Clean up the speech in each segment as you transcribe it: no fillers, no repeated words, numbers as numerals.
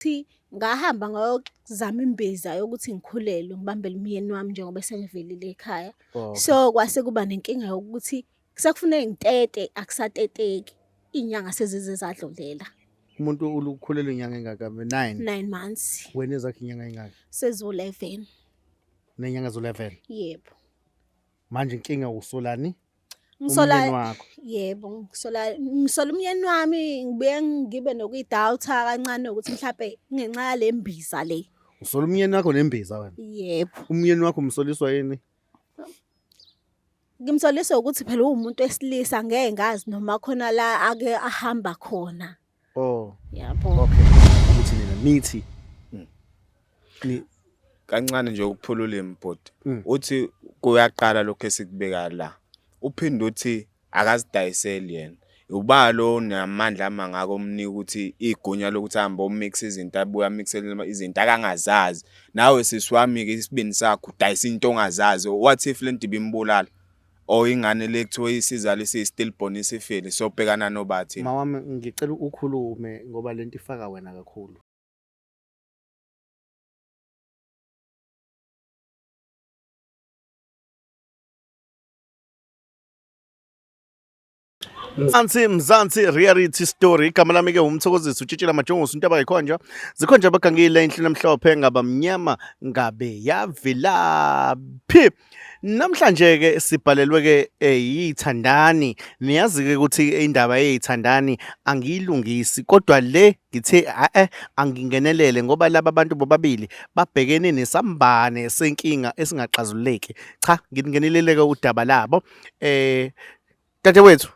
Thi ngahamba ngayozama imbiza yokuthi ngikhulelwe ngibambele umyeni wami njengoba esengivelile ekhaya. Okay. So kwase kuba nenkinga yokuthi sekufuneke ngitete akusateteki. Iy'nyanga sezize zadlulela. Umuntu ukhulelwe inyanga engaka? 9. 9 months. Wena ezakho inyanga engaka? Seziwu-11. Nenyanga zo-11. Yebo. Manje inkinga usolani? Ngisola Umyeni wakho. yebo, ngisola umyeni wami ngibuye ngibe nokuyidawutha kancane ukuthi mhlampe ngenxa yale mbiza le. Usola umyeni wakho nembiza wena. Yebo. Umyeni wakho umsoliswa yini? Ngimsolisa ukuthi phela uwumuntu wesilisa ngeke ngazi noma khona la ake ahamba khona. Oh, Yabo. okay. Ukuthi nina nithi ni Kancane nje ukuphula ulimi bhuti. Uthi kuyaqala lokho esikubeka la. Uphinde uthi akazidayiseli yena. Uba lo onamandla amangaka omnika ukuthi igunya lokuthi ahambe omix izinto abuye amixele izinto akangazazi. Nawe sisi wami-ke isibindi sakho udayisa into ongazazi. What if lento ibimbulala? Or ingane le kuthiwa isizalo isiyi-stillborn isifile sobhekana nobathi. Mawami ngicela ukhulume ngoba lento ifaka wena kakhulu. Mzansi Mzansi reality story igama lami ke umthokozisi utshitshila majongosi intaba yikhonja zikhonja abagangile inhlini emhlophe ngaba mnyama ngabe yavilaphi namhlanje ke sibhalelwe ke yithandani niyazi ke ukuthi indaba yeyithandani angiyilungisi kodwa le ngithe eh angingenelele ngoba laba bantu bobabili babhekene nesambane senkinga esingaxazululeki cha ngingenelele ke udaba labo eh Dadewethu,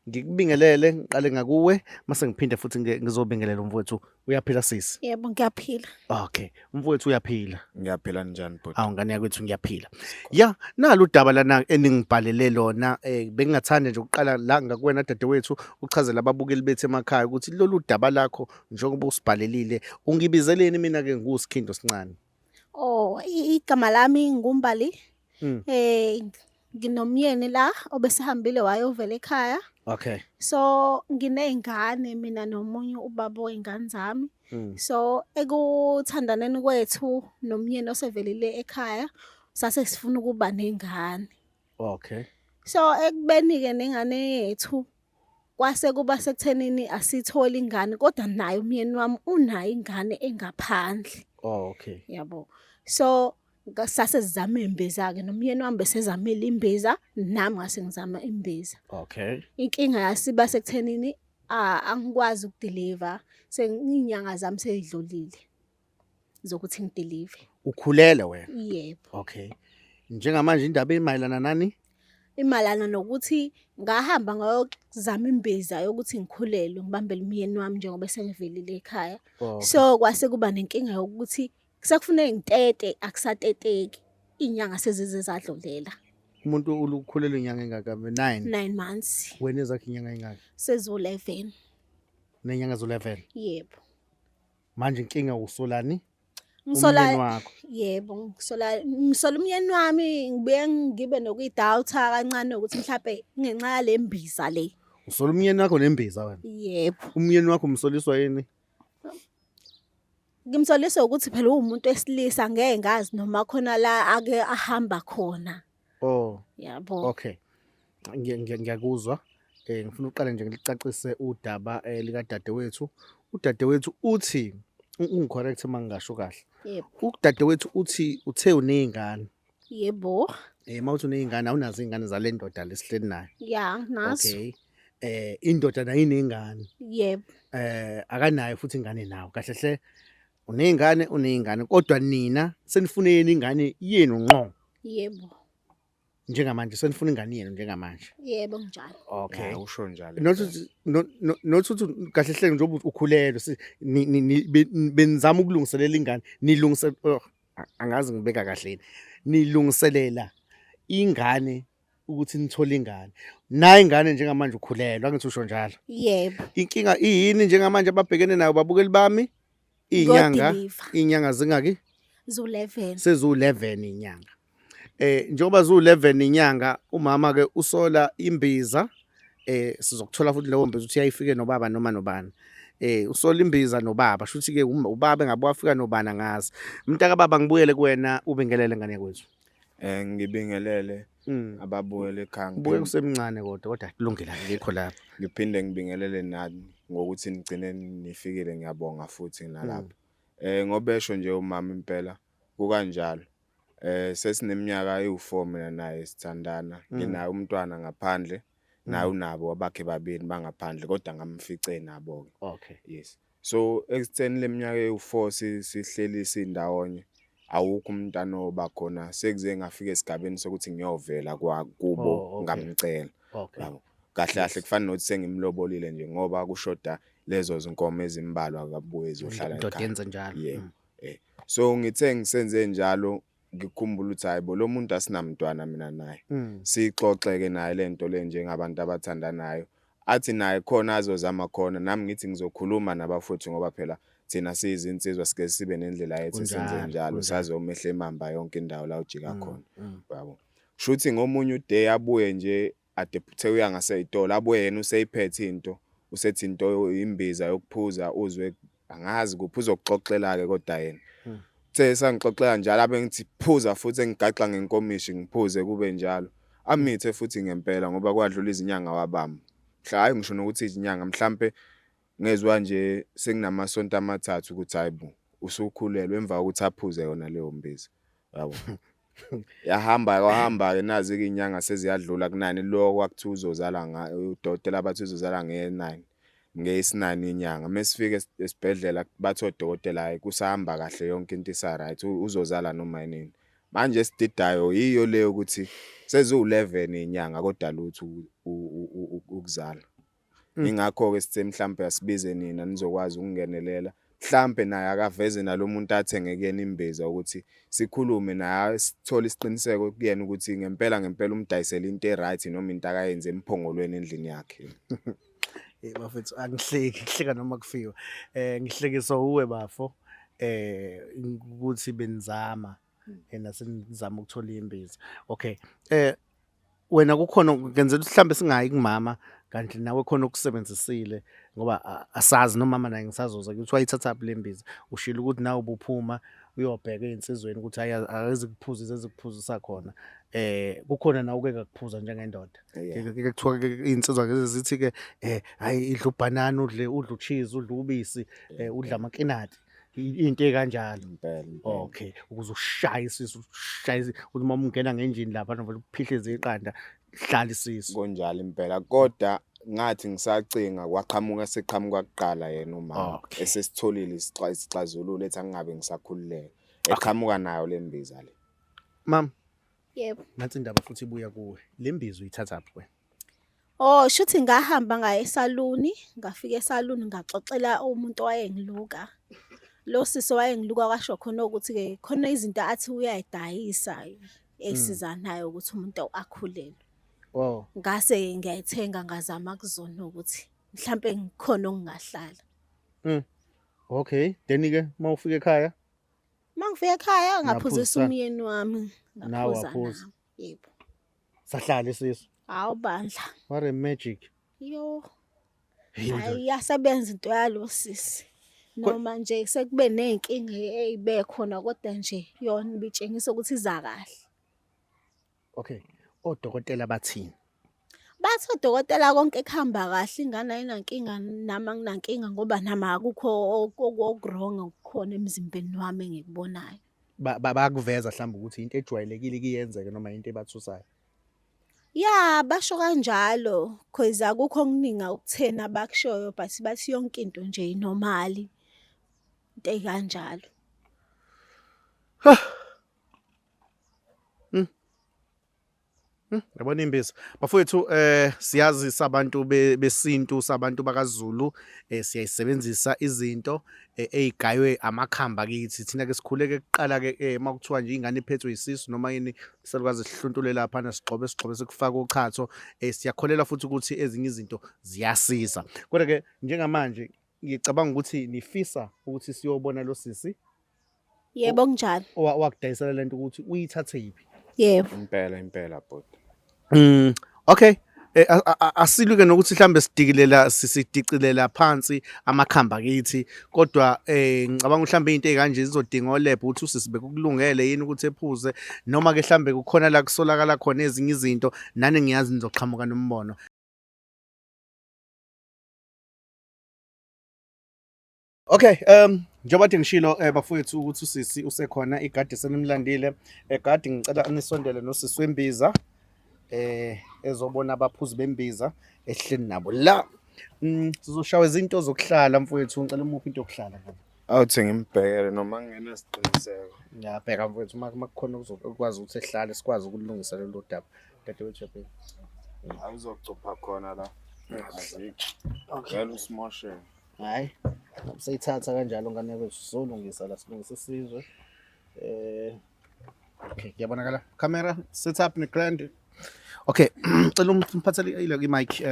ngikubingelele ngiqale ngakuwe mase ngiphinde futhi ngizobingelela umfowethu. Uyaphila sisi? Yebo, ngiyaphila. Okay, umfowethu uyaphila. Ngiyaphila njani bhuti? Awu ngane yakwethu ngiyaphila. Ya, nalu udaba lana eningibhalele lona bengingathanda nje ukuqala la ngakuwena dadewethu uchazele ababukeli bethu emakhaya ukuthi lolu daba lakho njengoba usibhalelile ungibizeleni mina ke nguSikhindo sincane. Oh, igama lami nguMbali. Eh nginomyeni la obesehambile wayovela ekhaya. Okay. So nginey'ngane mina nomunye ubaba wey'ngane zami. So ekuthandaneni kwethu nomyeni osevelile ekhaya sase sifuna ukuba nengane. Okay. So ekubeni-ke nengane yethu kwase kuba sekuthenini asitholi ingane kodwa naye umyeni wami unayo ingane engaphandle. Oh, okay. Yabo. So sase sizama imbiza-ke nomyeni wami besezamile imbiza nami ngase ngizama imbiza. Okay. Inkinga yasiba sekuthenini angikwazi ukudeliver senginyanga zami seyidlulile zokuthi ngidelive. Ukhulele wena? Yebo. Okay. Njengamanje indaba imayelana nani? Imalana nokuthi ngahamba ngayozama imbiza yokuthi ngikhulelwe ngibambele umyeni wami njengoba esengivelile ekhaya. Okay. So kwase kuba nenkinga yokuthi sekufuneke ngitete akusateteki. Iy'nyanga sezize zadlulela. Umuntu ukhulelwe inyanga engaka? 9. 9 months. Wena ezakho inyanga engaka? Seziwu-11. Nenyanga zo-11? Yebo. Manje inkinga usolani? Ngisola Umyeni wakho. yebo, ngisola umyeni wami ngibuye ngibe nokuyidawutha kancane ukuthi mhlampe ngenxa yale mbiza le. Usola umyeni wakho nembiza wena. Yebo. Umyeni wakho umsoliswa yini? Ngimsolisa ukuthi phela uwumuntu wesilisa ngeke ngazi noma khona la ake ahamba khona. Oh. Yabo. Okay. Ngiyakuzwa. Ngifuna uqale nje ngicacise udaba lika dadewethu. Udadewethu uthi ungicorrect uma ngingasho kahle. Yebo. Udadewethu uthi uthe unezingane. Yebo. Mawuthi unezingane awunazo izingane zale ndoda lesihleli nayo. Ya, nazo. Okay. Indoda nayo inengane. Yebo. Akanayo futhi ingane nawo. Kahle hle unezingane unezingane kodwa nina senifune yenu ingane yenu ngqo. Yebo. Njengamanje senifuna ingane yenu njengamanje. Yebo njalo. Okay. Ya, usho njalo. Not ukuthi not ukuthi kahle hle njengoba ukhulelwe benizama ukulungiselela ingane nilungise oh, angazi ngibeka kahle yini. Nilungiselela ingane ukuthi nithole ingane. Nayi ingane njengamanje ukhulelwe angithi usho njalo. Yebo. Inkinga iyini njengamanje ababhekene nayo babukeli bami? Inyanga Ngodiliva. inyanga zingaki? Zu-11. Sezu-11 inyanga. Njengoba zu-11 inyanga umama ke usola imbiza sizokuthola futhi leyo mbiza ukuthi yayifike nobaba noma nobani. Usola imbiza nobaba shuthi ke ubaba engabe wafika nobani angazi. Mntaka baba ngibuyele kuwena ubingelele ngane yakwethu. Ngibingelele ababuyele ekhaya. Ubuye kusemncane kodwa kulungile akekho lapho. Ngiphinde ngibingelele nani ngokuthi nigcine nifikile, ngiyabonga futhi nalapho. Ngoba esho nje umama impela kukanjalo. Sesineminyaka ewu-4 mina naye sithandana. Nginaye umntwana ngaphandle, naye unabo abakhe babili bangaphandle kodwa ngamfice nabo-ke. Okay. Yes. So ekutheni leminyaka ewu-4 sihleli sindawonye, awukho umntana oba khona, sekuze ngafika esigabeni sokuthi ngiyovela kwa kubo. Oh, okay. Ngamcela. Okay. Yabo. Kahle kahle kufana nokuthi sengimlobolile nje ngoba kushoda lezo zinkomo ezimbalwa kabuye ziyohlala Indoda ekhaya. yenze njalo. Yebo. So ngithe ngisenze njalo ngikhumbula ukuthi hayi bo, lo muntu asinamntwana mina naye. Sixoxe-ke naye le nto le njengabantu abathandanayo. Athi naye khona azozama khona, nami ngithi ngizokhuluma nabafowethu ngoba phela thina siyizinsizwa sike sibe nendlela yethu esenze njalo, sazomehla emamba yonke indawo la ujika khona. Yabo. Shuthi ngomunye uday abuye nje ade uthe uya ngasey'tolo, abuye yena useyiphethe into, usethi into imbiza yokuphuza, uzwe angazi kuphi uzokuxoxela-ke kodwa yena. Uthe esangixoxela njalo abe ngithi phuza futhi, engigaxa ngenkomishi ngiphuze kube njalo. Amithe futhi ngempela ngoba kwadlula izinyanga wabamba. Mhla hhayi ngisho nokuthi izinyanga, mhlampe ngezwa nje sekunamasonto amathathu ukuthi hhayi bo, usukhulelwe emva kokuthi aphuze yona leyo mbiza. Yabo. Yahamba kwahamba-ke nazi-ke iy'nyanga seziyadlula kunani lo kwakuthiwa uzozala nga udokotela bathi uzozala nge-9, ngeyesi-9 inyanga. Mesifika esibhedlela bathi odokotela hhayi kusahamba kahle yonke into isa-right, uzozala noma yinini. Manje esididayo yiyo le yokuthi seziwu-11 iy'nyanga kodwa lutho ukuzala. Ingakho-ke sithe mhlampe asibize nina nizokwazi ukungenelela. Mhlampe naye akaveze nalo muntu athenge kuyena imbiza ukuthi sikhulume naye, sithole isiqiniseko kuyena ukuthi ngempela ngempela umdayisele into e-right noma into akayenze emphongolweni endlini yakhe. Bafethu angihleki, ngihleka noma kufiwe. Ngihlekiswa uwe bafo ukuthi benizama nasenizama ukuthola imbiza. Okay. Wena kukhona ngenzela ukuthi mhlambe singayi kumama kanti nawe khona okusebenzisile ngoba asazi nomama naye ngisazoza ukuthi wayithathaphi le mbiza. Ushilo ukuthi nawe ubuphuma uyobheka ey'nsizweni ukuthi hhayi azikuphuzise ezikuphuzisa khona. Kukhona nawe uke kakuphuza njengendoda. Ke kuthiwa ke iy'nsizwa ke zithi-ke hhayi idla ubhanana, udle udle u-cheese, udle ubisi, udle amakinati. Into ey'kanjalo. Impela, impela. Okay, ukuze ushaye isisu, ushaye isisu, ukuthi uma ungena ngenjini lapha vele uphihlize iqanda, hlala isisu. Kunjalo impela kodwa ngathi ngisacinga kwaqhamuka seqhamuka kuqala yena umama esesitholile isixazululo ethi angingabe ngisakhululeka, eqhamuka nayo le mbiza le. Mama. Yebo. Nansi indaba futhi ibuya kuwe. Le mbiza uyithathaphi wena? Oh, shuthi ngahamba ngaya esaluni, ngafika esaluni ngaxoxela umuntu owayengiluka. Lo sisi owayengiluka kwasho khona ukuthi-ke khona izinto athi uyayidayisa esizanayo ukuthi umuntu akhulelwe. Oh. Ngase ngiyayithenga ngazama kuzona ukuthi mhlampe ngikhona okungahlala. Okay, then-ke uma ufika ekhaya? Uma ngifika ekhaya ngaphuzisa Naphuzisana. umyeni wami, Nawe ngaphuza waphuza. nami. Yebo. Sahlala isisu. Hawu bandla. What a magic. Yo. Hey, Hayi ndoda. iyasebenza into yalo sisi. Noma nje sekube ney'nkinga ey'be khona kodwa nje yona ibitshengisa ukuthi iza kahle. Okay. Odokotela bathini? Bathi odokotela konke kuhamba kahle, ingane ayinankinga nami anginankinga ngoba nami akukho oku-wrong okukhona emzimbeni wami engikubonayo. Bayakuveza mhlawumbe ukuthi into ejwayelekile kuyenzeka noma into ebathusayo. Ya, basho kanjalo cause akukho okuningi okutheni abakushoyo but bathi yonke into nje i-normal, into ey'kanjalo. Yabona imbiza. Bafowethu siyazi sabantu besintu, sabantu bakaZulu, siyayisebenzisa izinto ey'gaywe amakhamba kithi. Thina ke sikhuleke kuqala ke makuthiwa nje ingane iphethwe isisu noma yini, salukazi sihluntule laphana sigxobe sigxobe sikufake uchatho. Siyakholelwa futhi ukuthi ezinye izinto ziyasiza. Kodwa ke njengamanje ngicabanga ukuthi nifisa ukuthi siyobona lo sisi Yebo kunjalo. Owakudayisela lento ukuthi uyithathe yiphi. Yebo. Impela impela bhuti. Okay. Asilwike nokuthi mhlambe sidikilela sidicilela phansi amakhamba kithi, kodwa ngicabanga mhlambe izinto ezikanje zizodinga olab ukuthi usisi bekukulungele yini ukuthi ephuze, noma ke mhlambe kukhona la kusolakala khona ezinye izinto. Nani ngiyazi nizoqhamuka nombono. Okay, njengoba kade ngishilo bafowethu ukuthi usisi usekhona, igadi selimlandile. Egadi ngicela nisondele nosisi wembiza ezobona abaphuzi bembiza ehleli nabo la. Sizoshawa izinto zokuhlala mfowethu, ngicela umuphe into yokuhlala ngaba. Awuthi ngimbhekele noma ngingenasiqiniseko. Ngiyabheka mfowethu, uma kukhona okwazi ukuthi ehlale sikwazi ukulungisa lolu daba. Dadewethu uyabheka. Awuzocupha khona la. Azikho. Okay. Vele usimoshele. Hayi, seyithatha kanjalo ngane yakwethu, sizolungisa la, silungise isizwe. Okay, kuyabonakala. Camera set up ne grand. Okay, cela umphathele ile i-mic,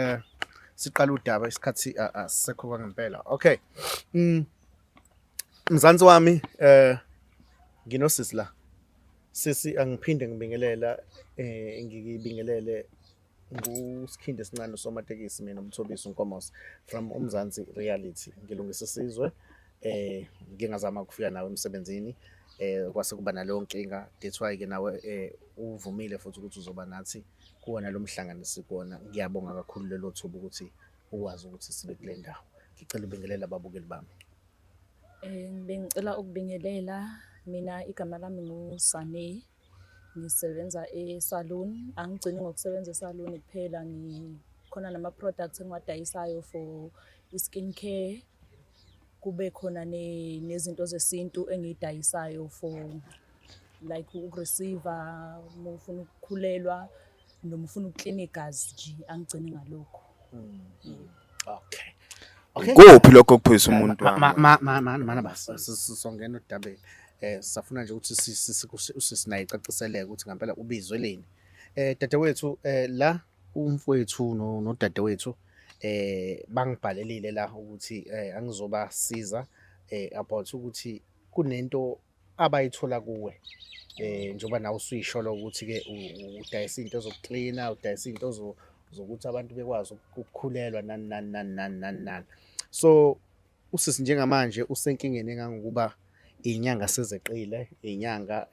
siqala udaba, isikhathi asisekho kwangempela. Okay. Mzansi wami, nginosisi la. Sisi, angiphinde ngibingelela, ngikibingelele nguSikhindi esincane usomatekisi, mina uMthobisi uNkomose from uMzansi Reality. Ngilungisa isizwe, ngingazama ukufika nawe emsebenzini, kwase kuba naleyo nkinga. That's why ke nawe uvumile futhi ukuthi uzoba nathi kuwona lo mhlangano sikuwona. Ngiyabonga kakhulu lelo thuba ukuthi ukwazi ukuthi sibe kule ndawo. Ngicela ubingelele ababukeli bami. Bengicela ukubingelela, mina igama lami nguSane, ngisebenza e-salon. Angigcini ngokusebenza e-salon kuphela, ngikhona nama-products engiwadayisayo for i-skin care. Kube khona nezinto zesintu engiyidayisayo for like uku-receive-a uma ufuna ukukhulelwa noma ufuna ukuklina igazi nje, angigcini ngalokho. Okay. Okay. Kuphi lokho okuphuzisa umuntu Ma wami? ma ma ma mana bas, sizongena odabeni. Safuna nje ukuthi usisi naye icaciseleke ukuthi ngempela ubizwe leni. Dadewethu, la umfowethu nodadewethu bangibhalelile la ukuthi angizobasiza about ukuthi kunento abayithola kuwe, njengoba nawe usuyisholo ukuthi ke udayisa into zokuklina, udayisa into zokuthi abantu bekwazi ukukhulelwa nani nani nani nani nani nani. So usisi njengamanje usenkingeni engangokuba inyanga sezeqile, inyanga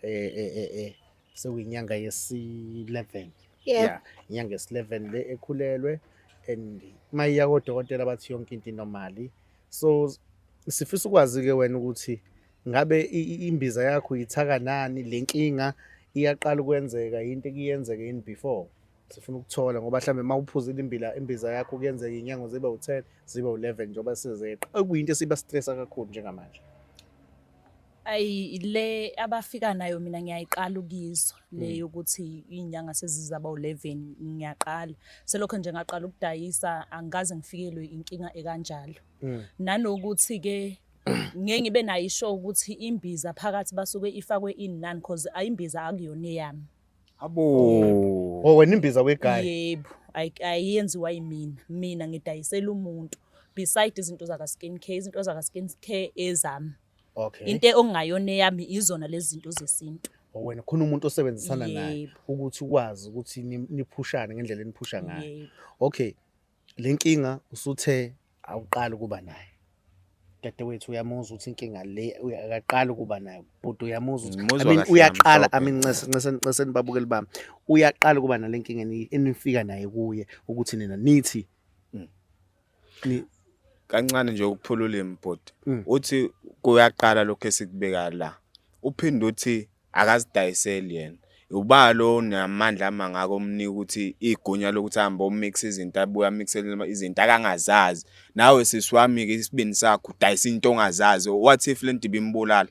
sekuyinyanga yesi-11. Yeah, inyanga yesi-11 le ekhulelwe, and mayiya kodokotela bathi yonke into inormally. So sifisa ukwazi ke wena ukuthi ngabe imbiza yakho uyithaka nani, le nkinga iyaqala ukwenzeka into ekuyenzeka yini before? Sifuna ukuthola ngoba mhlambe uma uphuzile imbiza yakho kuyenzeka iy'nyango zibe u-10, zibe u-11 njengoba sizeqa, okuyinto esiba stressa kakhulu njengamanje. Ayi, le abafika nayo mina ngiyayiqala ukuyizwa le yokuthi iy'nyanga sezizaba u-11, ngiyaqala. Selokhu nje ngaqala ukudayisa angikaze ngifikelwe inkinga ekanjalo. Nanokuthi-ke ngeke ngibe nayo isho ukuthi imbiza phakathi basuke ifakwe ini nani, cause ayimbiza akuyona eyami. Abo. Oh, wena imbiza wegaya. Yebo, ayenziwa yimina. Mina ngidayisela umuntu. Beside izinto zaka skin care, izinto zaka skin care ezami. Okay. Into okungayona eyami izona lezi zinto zesintu. Oh, wena khona umuntu osebenzisana naye Yebo. ukuthi ukwazi ukuthi niphushane ngendlela eniphusha ngayo. Yebo. Okay. Le nkinga usuthe awuqali ukuba nayo. Dadewethu uyamuzwa ukuthi inkinga le akaqali ukuba nayo. Bhuti uyamuzwa ukuthi Ngimuzwa I mean kahle uyaqala, kamhlophe. I mean ncese ncese ncese nibabukeli bami. Uyaqala ukuba nale nkinga enifika naye kuye ukuthi nina nithi ni Kancane nje ukuphula ulimi bhuti. Uthi kuyaqala lokho esikubeka la. Uphinde uthi akazidayiseli yena. Uba lo namandla amangaka omnika ukuthi igunya lokuthi ahambe omix izinto, abuye amixele izinto akangazazi. Nawe sisi wami ke isibindi sakho udayisa into ongazazi. What if lento ibimbulala?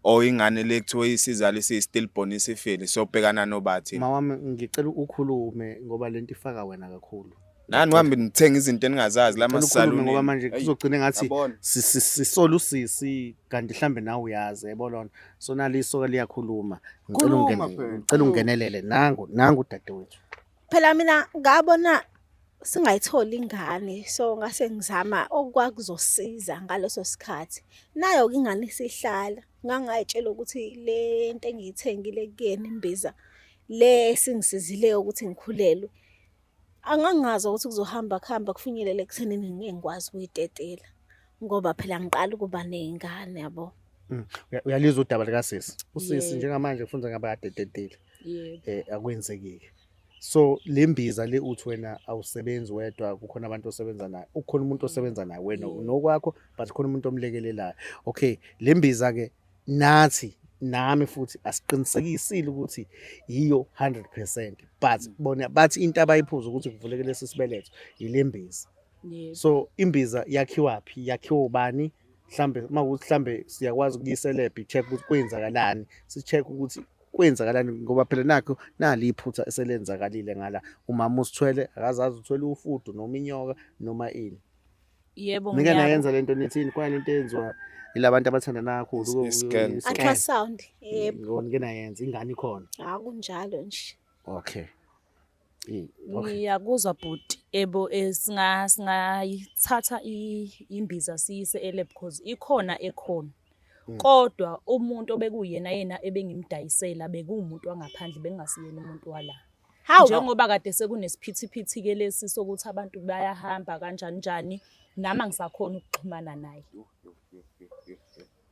Or ingane le kuthiwa isizalo isiyi-stillborn isifile, sobhekana nobathi. Mawami, ngicela ukhulume ngoba lento ifaka wena kakhulu. Nani uhambe nithenga izinto eningazazi la Ngicela ukhulume ngoba masaluni. manje kuzogcina ngathi Yabona. sisola usisi kanti mhlambe nawe uyazi, yabo lona. So naliso ke liyakhuluma. Ngicela Khuluma phela, ngicela khuluma. ungenelele nangu nangu dadewethu. Phela mina ngabona singayitholi ingane, so ngase ngizama okwakuzosiza ngaleso sikhathi. Nayo-ke ingane isihlala, ngangayitshela ukuthi le nto engiyithengile kuyena imbiza le esingisizile ukuthi ngikhulelwe. Angangazi ukuthi kuzohamba kuhamba kufinyelele ekuthenini ngeke ngikwazi ukuyitetela ngoba phela ngiqala ukuba ney'ngane yabo. Uyalizwa udaba likasisi. Usisi Yebo. njengamanje kufunza ngabe kade etetile. Yebo. Akwenzekile. So le mbiza le uthi wena awusebenzi wedwa, kukhona abantu osebenza naye. Ukhona umuntu osebenza naye wena Yebo. unokwakho, but khona umuntu omlekelelayo. Okay, le mbiza ke nathi nami futhi asiqinisekisile ukuthi yiyo 100%, but bona bathi into abayiphuza ukuthi kuvuleke lesi sibeletho yile mbiza. Yebo. So imbiza yakhiwa phi, yakhiwa ubani? Mhlambe makuthi mhlambe siyakwazi ukuyiselebha i-check ukuthi kwenzakalani, si-check ukuthi kwenzakalani, ngoba phela nakho nali iphutha eselenzakalile ngala. Umama usithwele, akazazi uthwele ufudu noma inyoka noma ini. Yebo, Nike nayenza lento nithini khona lento eyenziwa yilabantu abathandana kakhulu? I-scan. I-scan. Ultrasound, yebo. Nike nayenza, ingane ikhona? Akunjalo nje. Okay. Okay. Ngiyakuzwa bhuti. Ebo, singayithatha imbiza siyise e-lab cause ikhona ekhona. Kodwa umuntu obekuyena yena ebengimdayisela bekuwumuntu wangaphandle, bengingasiyena umuntu wala. Hawu. Njengoba kade sekunesiphithiphithi-ke lesi sokuthi abantu bayahamba kanjani njani, nami angisakhoni ukuxhumana naye.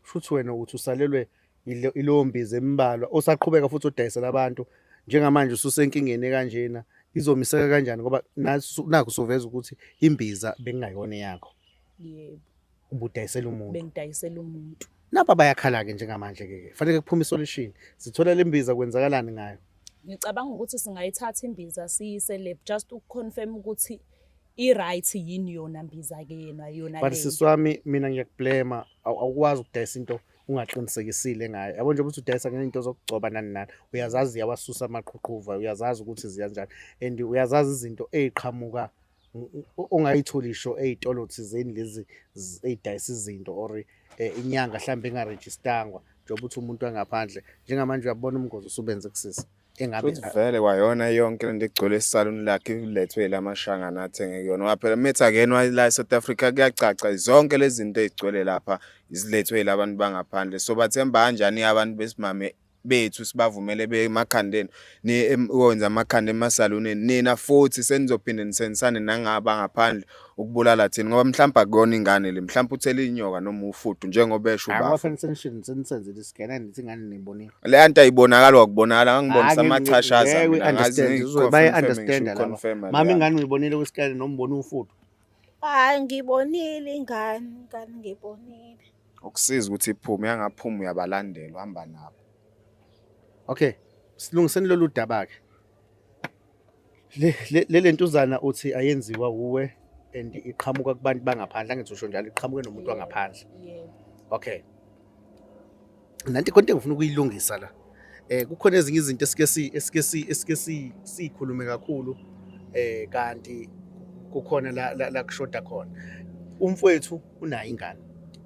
Futhi wena uthi usalelwe ilowo mbiza embalwa osaqhubeka futhi odayisela abantu njengamanje, ususenkingeni kanjena, izomiseka kanjani ngoba nakhu usuveza ukuthi imbiza bekungayona eyakho? Yebo. Ubudayisela umuntu. Bengidayisela umuntu. Napa bayakhala-ke njengamanje-ke, fanele kuphume isolution. Sithola le mbiza, kwenzakalani ngayo? Ngicabanga ukuthi singayithatha imbiza siyise lab just ukuconfirm ukuthi i-right yini yona mbiza-ke yena yona But leyo. sisi wami, mina ngiyakublema, awukwazi ukudayisa into ungaqinisekisile ngayo, yabo. Njengoba uthi udayisa ngento zokugcoba nani nani, uyazazi ziyawasusa amaqhuqhuva, uyazazi ukuthi ziyanjani, and uyazazi izinto ey'qhamuka ongayitholi sho ey'tolo thizeni lezi ey'dayisa izinto or inyanga mhlawumbe engarejistangwa, njengoba uthi umuntu wangaphandle. Njengamanje uyabona umngozi usubenze kusisi engabe Futhi vele kwayona yonke lento egcwele esaluni lakhe ilethwe lamashangana athenge kuyona, ngoba phela methi akena la e-South Africa, kuyacaca zonke lezi zinto ey'gcwele lapha zilethwe yilabantu bangaphandle. So bathemba kanjani abantu besimame bethu, sibavumele bemakhandeni ukwenza amakhanda emasaluneni, nina futhi senizophinde nisenzisane nangaba ngaphandle ukubulala thina? Ngoba mhlawumbe akuyona ingane le, mhlawumbe uthele inyoka noma ufudu njengoba esho Hayi, ubaba. ngoba fanele senisenzile isigena, nithi ingane nibonile. Le nto ayibonakali, wakubonakala ngangibonisa amachashaza mina, ngazi Bayi-understand laba. ngiyi-confirm. Mama, ingane uyibonile kwisikane noma ubone ufudu? Hayi, ngibonile ingane, ingane ngibonile. Ukusiza ukuthi iphume, yangaphuma uyabalandela, uhamba nabo. Okay, silungiseni lolu daba-ke. Le lentuzana uthi ayenziwa wuwe and iqhamuka kubantu bangaphandle, angithi usho njalo, iqhamuke nomuntu wangaphandle? Yebo. Okay. Nanti khona into engifuna ukuyilungisa la. Kukhona ezinye izinto esike sikhulume kakhulu, kanti kukhona la kushoda khona. Umfowethu unayo ingane.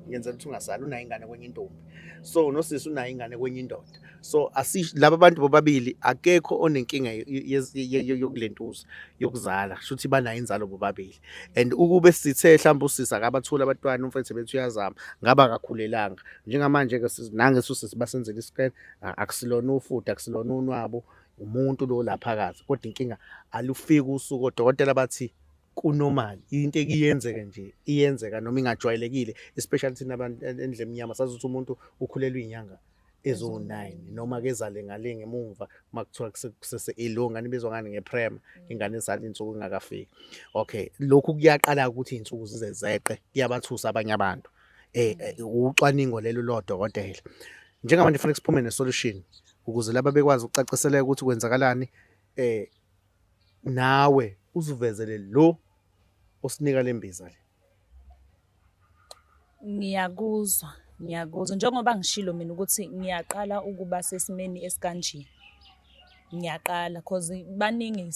Ngenzela ukuthi ungasali, unayo ingane kwenye intombi. So nosisi unayo ingane kwenye indoda. So laba bantu bobabili akekho onenkinga yokulentuza yokuzala, shuthi banayo inzalo bobabili. And ukube sithe mhlawumbe usisi akabatholi abantwana, umfethu bethu uyazama, ngaba akakhulelanga. Njengamanje ke nange usisi basenzela iscan, akusilona ufudu, akusilona unwabo, umuntu lo la phakathi. Kodwa inkinga alufiki usuku odokotela bathi kunormal, into ekuyenzeka nje iyenzeka noma ingajwayelekile, especially thina abantu endle emnyama sazi ukuthi umuntu ukhulelwe iy'nyanga eziwu-9 noma kezale ngale ngemumva, uma kuthiwa kusese ilo ngane ibizwa ngani ngeprema, ingane ezala iy'nsuku ingakafiki. Okay, lokhu kuyaqala ukuthi iy'nsuku zize zeqe, kuyabathusa abanye abantu. Ucwaningo lelo lodokotela. Njengamanje kufanele siphume ne-solution ukuze laba bekwazi ukucaciseleka ukuthi kwenzakalani, nawe uzuvezele lo osinika le mbiza le. Ngiyakuzwa, ngiyakuzwa. Njengoba ngishilo mina ukuthi ngiyaqala ukuba sesimeni esikanje. Ngiyaqala cause baningi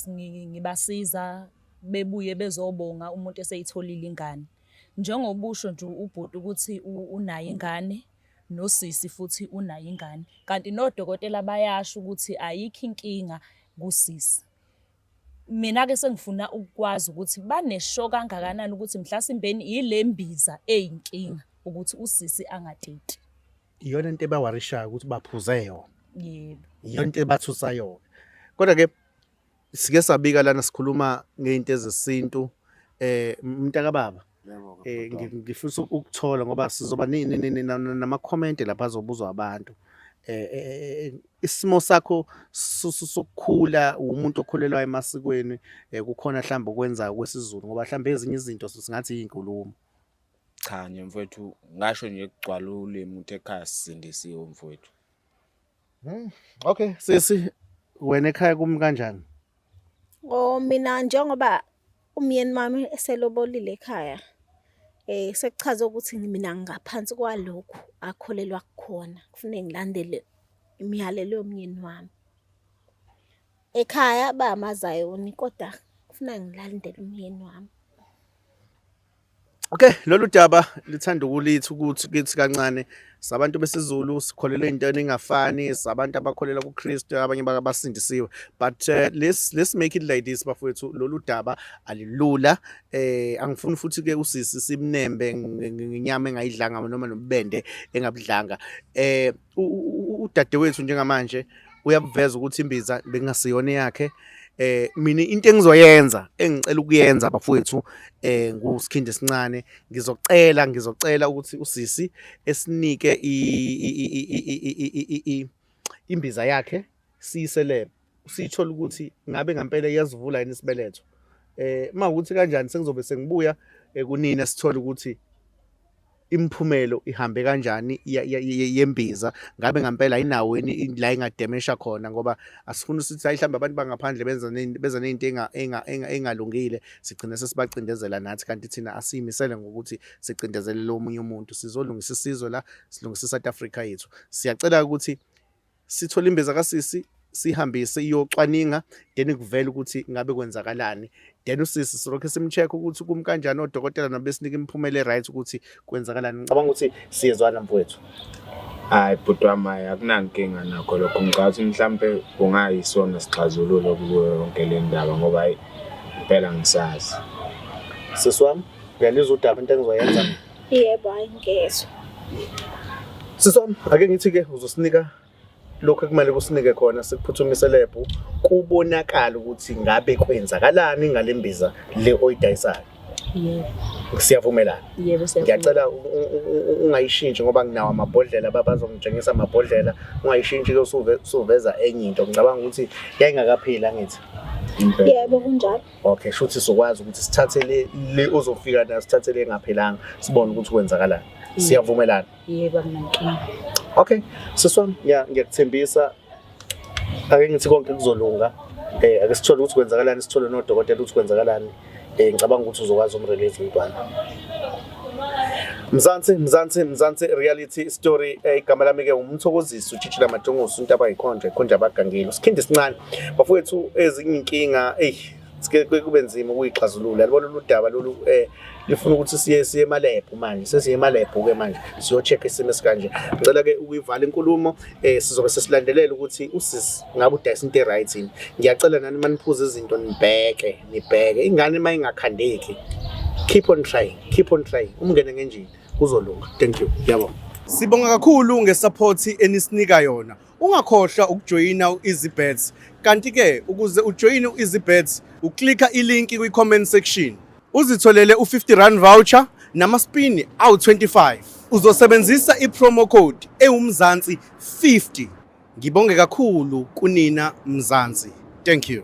ngibasiza bebuye bezobonga umuntu eseyitholile ingane. Njengoba usho nje ubhuti ukuthi unayo ingane, nosisi futhi unayo ingane. Kanti nodokotela bayasho ukuthi ayikho inkinga kusisi. Mina-ke sengifuna ukwazi ukuthi banesho kangakanani ukuthi mhlasimbeni yile mbiza eyinkinga ukuthi usisi angateti. Iyona into ebawarishayo ukuthi baphuze yona. Yebo. Iyona into ebathusa yona. Kodwa-ke Sike sabika lana sikhuluma ngey'nto ezesintu mntaka baba. Ngifisa ukuthola ngoba sizoba nama-comment lapha azobuzwa abantu. Isimo sakho sokukhula umuntu okholelwa emasikweni, kukhona mhlawumbe okwenzayo kwesiZulu ngoba mhlawumbe ezinye izinto singathi iy'nkulumo. Cha nje mfowethu, ngasho nje kugcwala ulimi ukuthi ekhaya sisindisiwe mfowethu. Okay, sisi, wena ekhaya kumi kanjani? Oh, mina njengoba umyeni wami eselobolile ekhaya, sekuchaza ukuthi mina ngingaphansi kwalokhu akholelwa kukhona, kufuneke ngilandele imiyalelo yomyeni wami. Ekhaya bamaZayoni kodwa kufuna ngilandele umyeni wami. Okay, lolu daba lithanda ukulithi ukuthi kithi kancane sabantu besiZulu sikholelwa ey'ntweni ey'ngafani, sabantu abakholelwa kuKristu, abanye basindisiwe. But let's make it like this bafowethu, lolu daba alilula. Angifuni futhi ke usisi simnembe ngenyama engayidlanga noma nobubende engabudlanga. Udadewethu njengamanje uyabuveza ukuthi imbiza bekungasiyona eyakhe. Mina into engizoyenza engicela ukuyenza bafowethu nguSikhindi esincane, ngizocela ukuthi usisi esinike imbiza yakhe siyise lab, siyithole ukuthi ngabe ngempela iyasivula yini isibeletho. Uma ukuthi kanjani sengizobe sengibuya kunina sithole ukuthi imiphumelo ihambe kanjani yembiza, ngabe ngempela ayinawo yini la ingademesha khona, ngoba asifuni sithi hayi mhlawumbe abantu bangaphandle benza beza ney'nto ey'ngalungile, sigcine sesibacindezela nathi, kanti thina asiyimisele ngokuthi sicindezelele omunye umuntu. Sizolungisa isizwe la, silungise i-South Africa yethu. Siyacela ukuthi sithole imbiza kasisi, sihambise iyocwaninga, then kuvele ukuthi ngabe kwenzakalani, then usisi silokhu sim-check ukuthi kumi kanjani, odokotela nabo besinika imiphumela e-right ukuthi kwenzakalani. Ngicabanga ukuthi siyezwana mfowethu. Hayi bhuti wami, hhayi akunankinga nakho lokho. Ngicabanga ukuthi mhlampe kungayisona sixazululo kuyo yonke le ndaba ngoba hhayi impela ngisazi. Sisi wami, uyalizwa udaba into engizoyenza? Yebo, hhayi ngiyezwa. Sisi wami, ake ngithi-ke uzosinika lokhu ekumele kusinike khona, sikuphuthumise lab, kubonakala ukuthi ngabe kwenzakalani ngale mbiza le oyidayisayo. Yebo. Siyavumelana? Yebo, siyavumelana. Ngiyacela ungayishintshi ngoba nginawo amabhodlela, bazongitshengisa amabhodlela, ungayishintshi-ke usuveza enye into. Ngicabanga ukuthi yayingakapheli angithi. Impela. Yebo, kunjalo. Okay, shuthi sizokwazi ukuthi sithathe le ozofika nayo, sithathe le engaphelanga, sibone ukuthi kwenzakalani. Siyavumelana? Yebo, akunankinga. Okay, sisi wami, ngiyakuthembisa, ake ngithi konke kuzolunga. Ake sithole ukuthi kwenzakalani, sithole nodokotela ukuthi kwenzakalani. Ngicabanga ukuthi uzokwazi umrelease umntwana. Mzansi, Mzansi, Mzansi reality story. Igama lami ke uMthokozisi uTshitshila Majongosi, umuntu abayikhonja, ikhonja abagangile. Sikhindi sincane. Bafowethu, ezinye inkinga, ey, sike kube nzima ukuyixazulula. Yabona lolu daba lolu lifuna ukuthi siye emalebhu manje. Sesiye emalebhu ke manje. Siyo-check isimo esikanje. Ngicela ke ukuyivala inkulumo, sizobe sesilandelela ukuthi usisi ngabe udayisa into e-right yini. Ngiyacela nani maniphuza izinto nibheke, nibheke. Ingane mayingakhandeki, keep on trying, keep on trying. Umngene ngenjini kuzolunga. Thank you. Ngiyabonga. Sibonga kakhulu ngesupport enisinika yona. Ungakhohlwa ukujoyina u-EasyBets. Kanti ke ukuze ujoyine u-EasyBets, uklika ilink kwi-comment section. Uzitholele u-50 rand voucher nama-spin awu-25. Uzosebenzisa i-promo code ewuMzansi 50. Ngibonge kakhulu kunina Mzansi. Thank you.